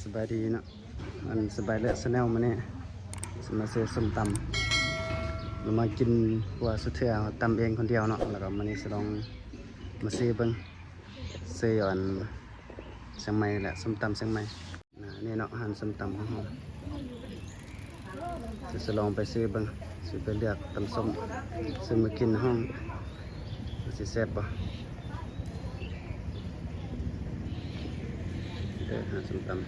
ສະບາຍດີເນາະ ອັນ ສະບາຍເລີດ Channel ມື້ນີ້ຊິມາຊື້ສົ້ມຕຳ ລາວມາກິນ ເພາະວ່າສຸດເທື່ອເຮົາຕຳເອງຄົນດຽວເນາະ ແລ້ວກໍມື້ນີ້ຊິລອງມາຊື້ເບິ່ງ ຊື້ຢູ່ອັນຊຽງໃໝ່ແຫຼະ ສົ້ມຕຳຊຽງໃໝ່. ອ່າ ນີ້ເນາະ ຮ້ານສົ້ມຕຳຂອງເຮົາ ຈະ ຈະລອງໄປຊື້ເບິ່ງ ຊິໄປເລືອກຕຳສົ້ມ ຊື້ມາກິນໃນຫ້ອງ ວ່າຊິແຊບບໍ່. ເດີ ຮ້ານສົ້ມຕຳ ດ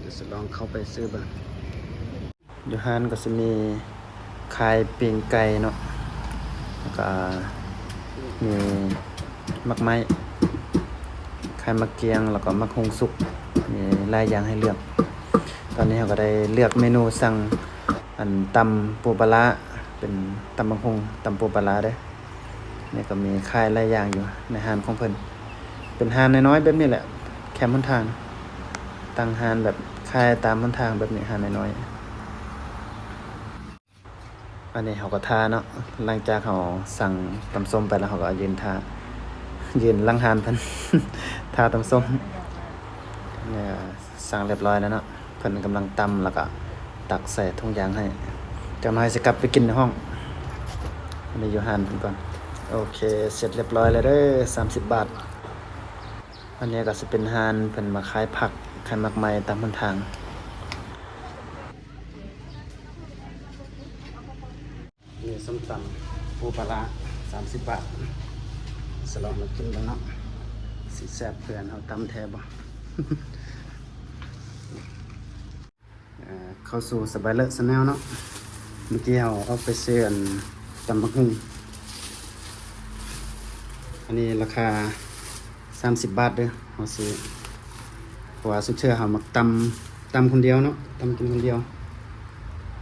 ຽວຊິລອງເຂົ້າໄປຊື້ເບິ່ງ. ຢູ່ຮ້ານກໍຊິມີຂາຍປີ້ງໄກ່ເນາະ ແລ້ວກໍມີໝາກໄມ້ ຂາຍໝາກກຽງ ແລ້ວກໍໝາກຫຸ່ງສຸກ ມີຫຼາຍຢ່າງໃຫ້ເລືອກ. ຕອນນີ້ເຮົາກໍໄດ້ເລືອກເມນູ ສັ່ງອັນຕຳປູປາລ້າ ເປັນຕຳບັກຫຸ່ງ ຕຳປູປາລ້າເດີ້. ນີ້ກໍມີຂາຍຫຼາຍຢ່າງຢູ່ໃນຮ້ານຂອງເພິ່ນ ເປັນຮ້ານນ້ອຍໆແບບນີ້ແຫຼະ ແຄມຫົນທາງ ຕັ້ງຮ້ານແບບຂາຍຕາມຫົນທາງແບບນີ້ ຮ້ານນ້ອຍໆ. ອັນນີ້ເຮົາກໍຖ້າເນາະ ຫຼັງຈາກເຮົາສັ່ງຕຳສົ້ມໄປແລ້ວ ເຮົາກໍຢືນຖ້າ ຢືນຫຼັງຮ້ານເພິ່ນ ຖ້າຕຳສົ້ມ. ນີ້ ສັ່ງຮຽບຮ້ອຍແລ້ວເນາະ ເພິ່ນກຳລັງຕຳ ແລ້ວກໍຕັກໃສ່ຖົງຢາງໃຫ້ ຈັກໜ້ອຍຊິກັບໄປກິນໃນຫ້ອງ. ອັນນີ້ຢູ່ຮ້ານເພິ່ນກ່ອນ. ໂອເຄ ເສັດຮຽບຮ້ອຍແລ້ວເດີ້ ສາມສິບບາດ. ອັນນີ້ກໍຊິເປັນຮ້ານເພິ່ນມາຂາຍຜັກ ຂາຍໝາກໄມ້ຕາມຫົນທາງ. ນີ້ ສົ້ມຕຳປູປາລ້າ ສາມສິບບາດ ສະລອງມາກິນເບິ່ງເນາະ ຊິແຊບຄືອັນເຮົາຕຳແທ້ບໍ່. ເຂົ້າສູ່ສະບາຍເລີດ Channel ເນາະ ເມື່ອກີ້ເຮົາອອກໄປຊື້ອັນຕຳບັກຫຸ່ງ ອັນນີ້ລາຄາ ສາມສິບບາດເດີ້ ເຮົາຊື້ ເພາະວ່າສຸດເທື່ອເຮົາມັກຕຳ ຕຳຄົນດຽວເນາະ ຕຳກິນຄົນດຽວ.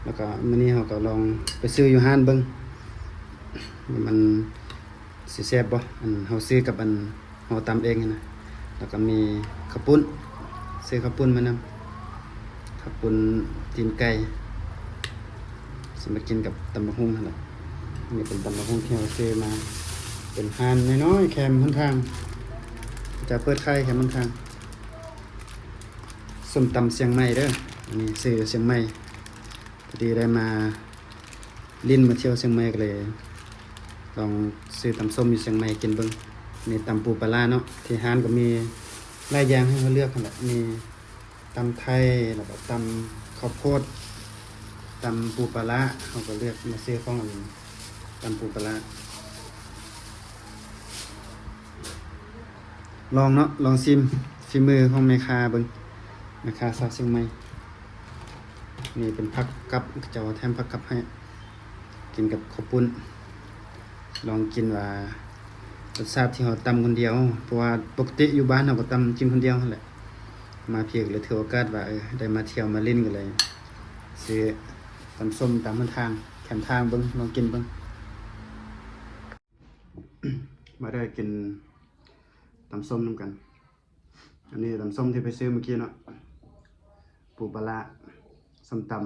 ແລ້ວກໍມື້ນີ້ເຮົາກໍລອງໄປຊື້ຢູ່ຮ້ານເບິ່ງ ວ່າມັນຊິແຊບບໍ່ ອັນເຮົາຊື້ກັບອັນເຮົາຕຳເອງຫັ້ນນະ. ແລ້ວກໍມີເຂົ້າປຸ້ນ ຊື້ເຂົ້າປຸ້ນມານຳ ເຂົ້າປຸ້ນຕີນໄກ່ ຊິມາກິນກັບຕຳບັກຫຸ່ງຫັ້ນແຫຼະ. ນີ້ເປັນຕຳບັກຫຸ່ງທີ່ເຮົາຊື້ມາ ເປັນຮ້ານນ້ອຍໆແຄມຫົນທາງ ຈະເປີດຂາຍແຄມຫົນທາງ. ສົ້ມຕຳຊຽງໃໝ່ເດີ້ ອັນນີ້ຊື້ຢູ່ຊຽງໃໝ່ ພໍດີໄດ້ມາຫຼິ້ນມາທ່ຽວຊຽງໃໝ່ ກໍເລີຍລອງຊື້ຕຳສົ້ມຢູ່ຊຽງໃໝ່ກິນເບິ່ງ. ນີ້ຕຳປູປາລ້າເນາະ ທີ່ຮ້ານກໍມີຫຼາຍຢ່າງໃຫ້ເຮົາເລືອກຫັ້ນແຫຼະ ມີ ຕຳໄທ ແລ້ວກໍຕຳເຂົ້າໂພດ ຕຳປູປາລ້າ ເຮົາກໍເລືອກມາຊື້ຂອງອັນຕຳປູປາລ້າ. ລອງເນາະ ລອງຊີມຝີມືຂອງແມ່ຄ້າເບິ່ງ ແມ່ຄ້າຊາວຊຽງໃໝ່. ນີ້ເປັນຜັກກັບ ເຂົາເຈົ້າແຖມຜັກກັບໃຫ້ ກິນກັບເຂົ້າປຸ້ນ ລອງກິນວ່າລົດຊາດທີ່ເຮົາຕຳຄົນດຽວ ເພາະວ່າປົກກະຕິຢູ່ບ້ານເຮົາກໍຕຳກິນຄົນດຽວຫັ້ນແຫຼະ. ມາພີກເລີຍຖືໂອກາດວ່າ ເອີ ໄດ້ມາທ່ຽວມາຫຼິ້ນ ກໍເລີຍຊື້ຕຳສົ້ມຕາມຫົນທາງ ແຄມທາງເບິ່ງ ລອງກິນເບິ່ງ. ມາເດີ ກິນຕຳສົ້ມນຳກັນ. ອັນນີ້ຕຳສົ້ມທີ່ໄປຊື້ມື້ກີ້ເນາະ ປູປາລ້າ ສົ້ມຕຳ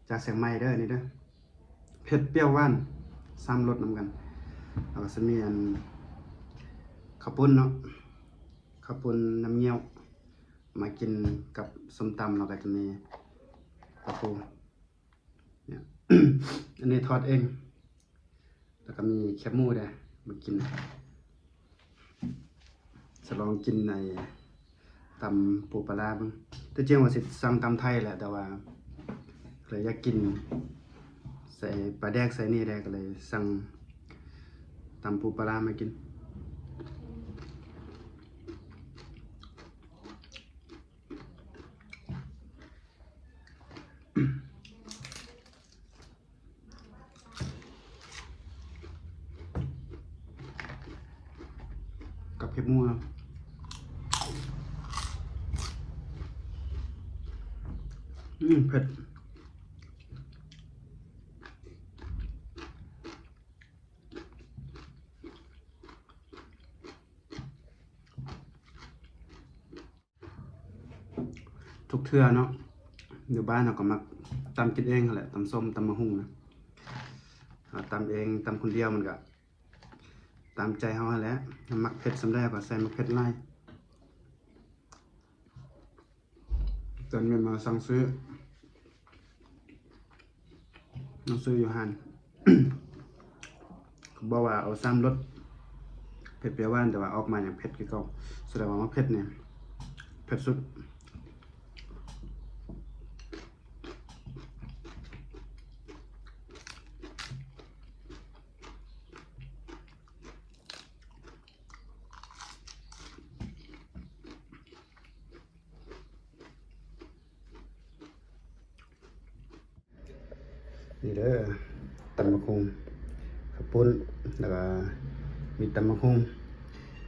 ຈາກຊຽງໃໝ່ເດີ ນີ້ເດີ ເຜັດ ປຽວ ຫວານ ສາມລົດນຳກັນ. ແລ້ວກໍຊິມີອັນເຂົ້າປຸ້ນເນາະ ເຂົ້າປຸ້ນນ້ຳງຽວ ມາກິນກັບສົ້ມຕຳ ແລ້ວກໍຈະມີປາທູ ເນຍ ອັນນີ້ທອດເອງ ແລ້ວກໍມີແຄບໝູເດ້ ມາກິນ ສະລອງກິນໄອ້ຕຳປູປາລ້າເບິ່ງ. ທີ່ຈິງວ່າຊິສັ່ງຕຳໄທແຫຼະ ແຕ່ວ່າເລີຍຢາກກິນໃສ່ປາແດກໃສ່ນີ້ແດ່ ກໍເລີຍສັ່ງຕຳປູປາລ້າມາກິນ. ກັບເຫັດໝູນະ ອືມ ເຜັດ. ທຸກເທື່ອເນາະ ຢູ່ບ້ານເຮົາກໍມັກຕຳກິນເອງຫັ້ນແຫຼະ ຕຳສົ້ມ ຕຳໝາກຫຸ່ງນະ ເຮົາຕຳເອງ ຕຳຄົນດຽວມັນກະ ຕາມໃຈເຮົາຫັ້ນແຫຼະ ມັກເຜັດສ່ຳໃດເຮົາກໍໃສ່ໝາກເຜັດຫຼາຍ. ຕອນແມ່ນມາສັ່ງຊື້ ມາຊື້ຢູ່ຮ້ານ ເຂົາບອກວ່າເອົາສາມລົດ ເຜັດ ເປຍວ ຫວານ ແຕ່ວ່າອອກມາຍັງເຜັດຄືເກົ່າ. ສະແດງວ່າໝາກເຜັດນີ້ເຜັດສຸດ. ນີ້ເດີ ຕຳບັກຫຸ່ງ ເຂົ້າປຸ້ນ ແລ້ວກໍມີຕຳບັກຫຸ່ງ.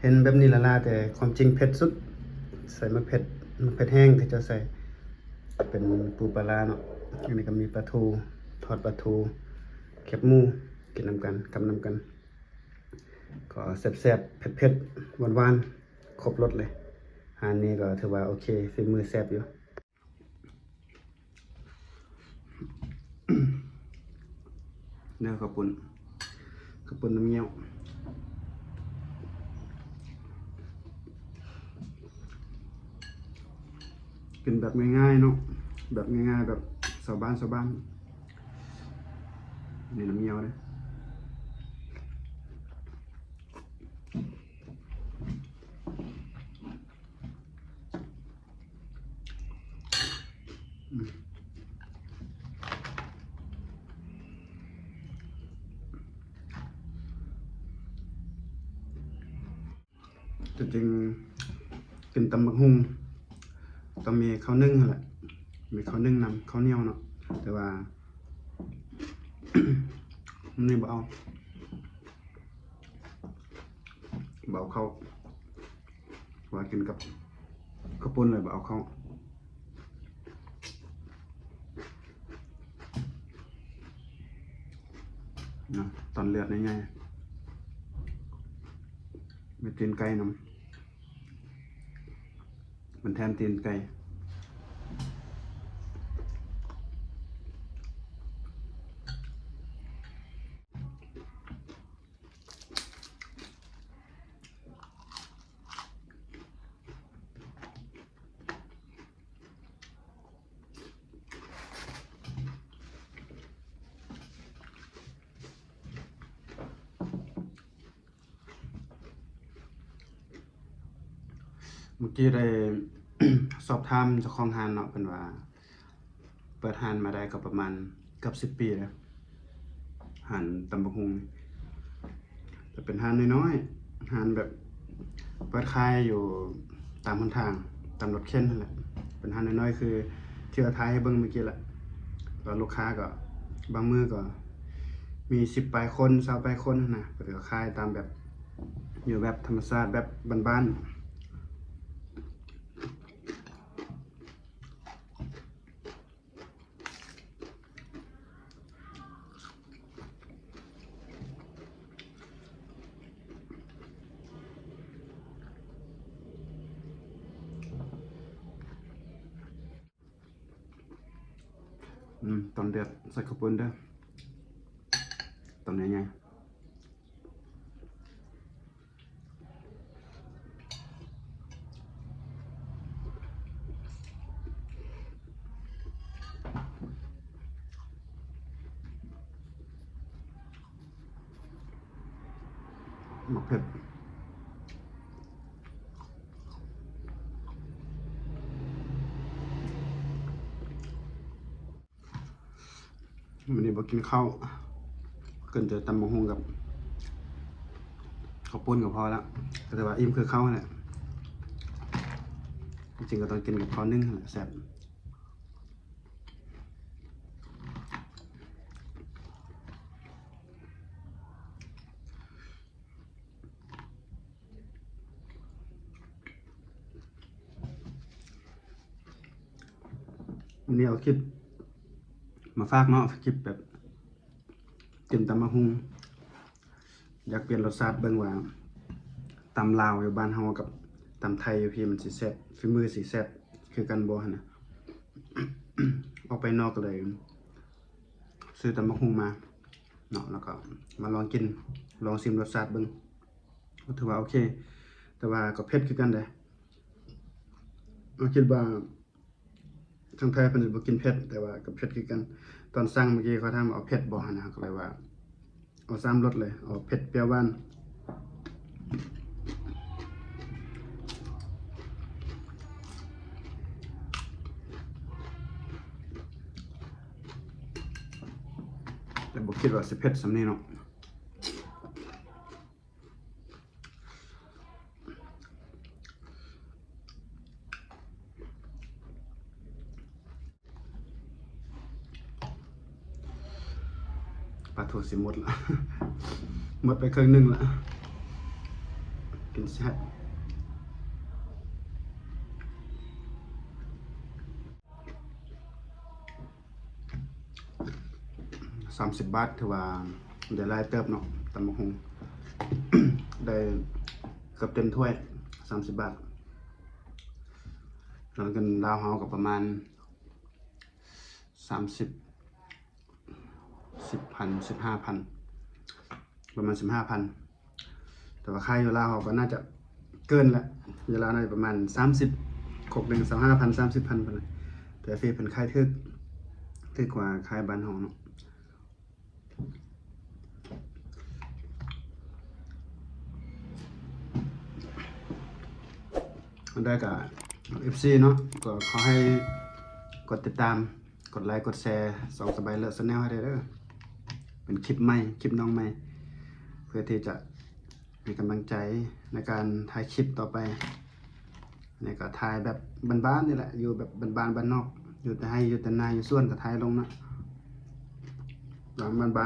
ເຫັນແບບນີ້ລ້າໆ ແຕ່ຄວາມຈິງເຜັດສຸດ ໃສ່ໝາກເຜັດ ໝາກເຜັດແຫ້ງ ເຂົາເຈົ້າໃສ່ ເປັນປູປາລາເນາະ. ອັນນີ້ກໍມີປາທູ ທອດປາທູ ແຄບໝູ ກິນນຳກັນ ກັບນຳກັນ ກໍແຊບໆ ເຜັດໆ ຫວານໆ ຄົບລົດເລີຍ. ຮ້ານນີ້ກໍຖືວ່າໂອເຄ ຝີມືແຊບຢູ່. ເດີ ເຂົ້າປຸ້ນ ເຂົ້າປຸ້ນນ້ຳງຽວ ກິນແບບງ່າຍໆເນາະ ແບບງ່າຍໆ ແບບຊາວບ້ານ ຊາວບ້ານ. ນີ້ນ້ຳງຽວເດ້. ທີ່ຈິງກິນຕຳບັກຫຸ່ງຕ້ອງມີເຂົ້າໜຶ້ງຫັ້ນແຫຼະ ມີເຂົ້າໜຶ້ງນຳ ເຂົ້າໜຽວເນາະ ແຕ່ວ່າ ມື້ນີ້ບໍ່ເອົາ. ບໍ່ເອົາເຂົ້າ ວ່າກິນກັບເຂົ້າປຸ້ນເລີຍ ບໍ່ເອົາເຂົ້ານະ. ຕອນເລືອດໃຫຍ່ໆ ມີຕີນໄກ່ນຳ ມັນແທນຕີນໄກ່. ມື້ກີ້ໄດ້ສອບຖາມເຈົ້າຂອງຮ້ານເນາະ ເພິ່ນວ່າ ເປີດຮ້ານມາໄດ້ກໍປະມານເກືອບສິບປີແລ້ວ ຮ້ານຕຳບັກຫຸ່ງ ແຕ່ເປັນຮ້ານນ້ອຍໆ ຮ້ານແບບເປີດຂາຍຢູ່ຕາມຫົນທາງ ຕາມລົດເຂັນຫັ້ນແຫຼະ ເປັນຮ້ານນ້ອຍໆ ຄືທີ່ວ່າຖ່າຍໃຫ້ເບິ່ງມື້ກີ້ລະ ແລ້ວລູກຄ້າກໍບາງມື້ກໍມີສິບປາຍຄົນ ຊາວປາຍຄົນຫັ້ນນະ ເພິ່ນກໍຂາຍຕາມແບບ ຢູ່ແບບທຳມະຊາດ ແບບບ້ານໆ. ອືມ ຕອນເດືອດໃສ່ເຂົ້າປຸ້ນເດີ ຕອນໃຫຍ່ໆ. ໝາກເຜັດ. ມື້ນີ້ບໍ່ກິນເຂົ້າ ກິນແຕ່ຕຳບັກຫຸ່ງກັບເຂົ້າປຸ້ນກໍພໍລະ ກໍຖືວ່າອີ່ມຄືເກົ່າຫັ້ນແຫຼະ. ຈິງໆ ກໍຕ້ອງກິນກັບເຂົ້າໜຶ້ງຫັ້ນແຫຼະ ແຊບ. ມື້ນີ້ເອົາຄລິບມາຝາກເນາະ ຄລິບແບບກິນຕຳບັກຫຸ່ງ ຢາກປ່ຽນລົດຊາດເບິ່ງວ່າ ຕຳລາວຢູ່ບ້ານເຮົາກັບຕຳໄທຢູ່ພີ້ມັນຊິແຊບ ຝີມືຊິແຊບຄືກັນບໍ່ຫັ້ນນະ. ອອກໄປນອກກໍເລີຍ ຊື້ຕຳບັກຫຸ່ງມາເນາະ ແລ້ວກໍມາລອງກິນ ລອງຊິມລົດຊາດເບິ່ງ. ກໍຖືວ່າໂອເຄ ແຕ່ວ່າກໍເຜັດຄືກັນເດ້. ເຮົາຄິດວ່າທາງໄທເພິ່ນຊິບໍ່ກິນເຜັດ ແຕ່ວ່າກໍເຜັດຄືກັນ. ຕອນສັ່ງເມື່ອກີ້ເຂົາຖາມວ່າເອົາເຜັດບໍ່ຫັ້ນນະ ເຮົາກໍເລີຍວ່າເອົາສາມລົດເລີຍ ເອົາເຜັດ ປ່ຽວ ຫວານ. ແຕ່ບໍ່ຄິດວ່າຊິເຜັດສ່ຳນີ້ເນາະ. ປາທູຊິໝົດລະ ໝົດໄປເຄິ່ງໜຶ່ງລະ ກິນແຊບ. ສາມສິບບາດ ຖືວ່າໄດ້ຫຼາຍເຕີບເນາະ ຕຳບັກຫຸ່ງ ໄດ້ເກືອບເຕັມຖ້ວຍ ສາມສິບບາດ. ແລ້ວເງິນລາວເຮົາກໍປະມານສາມສິບ ສິບພັນ ສິບຫ້າພັນ ປະມານສິບຫ້າພັນ. ແຕ່ວ່າຂາຍຢູ່ລາວເຮົາກໍໜ້າຈະເກີນລະ ຢູ່ລາວໜ້າຈະປະມານສາມສິບ ຄົກໜຶ່ງ ຊາວຫ້າພັນ ສາມສິບພັນ ພຸ້ນນະ. ແຕ່ເຟເພິ່ນຂາຍຖືກ ຖືກກວ່າຂາຍບ້ານເຮົາເນາະ. ອັນໃດກໍ ເອັຟຊີ ເນາະ ກໍຂໍໃຫ້ກົດຕິດຕາມ ກົດໄລ ກົດແຊ ຊ່ອງສະບາຍເລີດ Channel ໃຫ້ໄດ້ເດີ. ເປັນຄລິບໃໝ່ ຄລິບນ້ອງໃໝ່ ເພື່ອທີ່ຈະ ໃຫ້ກຳລັງໃຈໃນການຖ່າຍຄລິບຕໍ່ໄປ. ອັນນີ້ກໍຖ່າຍແບບບ້ານໆ ນີ້ແຫຼະ ຢູ່ແບບບ້ານໆ ບ້ານນອກ ຢູ່ແຕ່ໄຮ່ ຢູ່ແຕ່ນາ ຢູ່ສວນກໍຖ່າຍລົງເນາະ ຕາມບ້ານໆ ບ້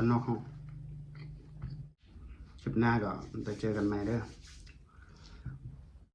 ານນອກເຮົາ. ຄລິບໜ້າກໍໄດ້ເຈີກັນໃໝ່ເດີ.